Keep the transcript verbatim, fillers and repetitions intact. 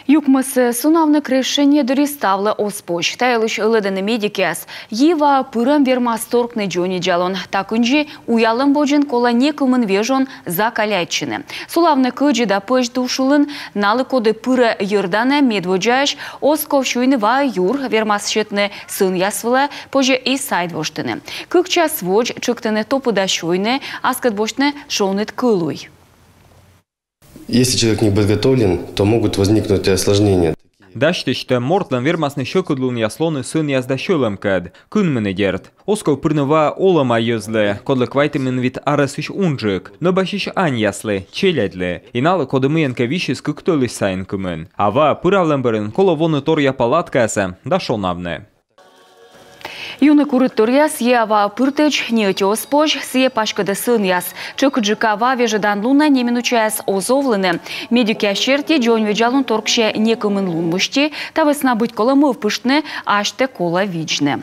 Юкмӧсӧ сунавны крещение дырйи ставлы оз позь. Та йылысь лыддяны медикъяс. Йи ваӧ пырӧм вермас торкны дзоньвидзалун. Та кындзи уялӧм водзын колӧ некымын вежон закаляйтчыны. Сулавны кӧдзыд да пӧсь душ улын. Налы, коді пырӧ йӧрданӧ, медводдзаысь оз ков сюйны ваӧ юр, вермас сетны сӧнъяс вылӧ, позьӧ и сайд воштыны. Кык час водз тшӧктыны топыда сёйны, аскӧд босьтны шоныд кӧлуй. Если человек не подготовлен, то могут возникнуть и осложнения. Дасьтысьтӧм мортлӧн вермасны сьӧкыдлунъяс лоны сӧнъяс да сьӧлӧмкӧд. Кынмыны, дерт. Оз ков пырны ваӧ олӧма йӧзлы, кодлы квайтымын вит арӧсысь унджык, нӧбасьысь аньяслы, челядьлы. И налы, коді мыйӧнкӧ висис кык тӧлысь сайын кымын. А ваӧ пыравлӧм бӧрын колӧ воны торъя палаткаясӧ да шонавны. Юны курыдторъяс йи ваӧ пыртӧдз ни ӧти оз позь, сійӧ паськӧдӧ сӧнъяс. Тшӧкыдджыка ва вежӧдан лунӧ неминучаяс оз овлыны. Медикъяс серти, дзоньвидзалун торксьӧ некымын лун мысти. Та вӧсна быть колӧ мӧвпыштны, асьтӧ колӧ видзны.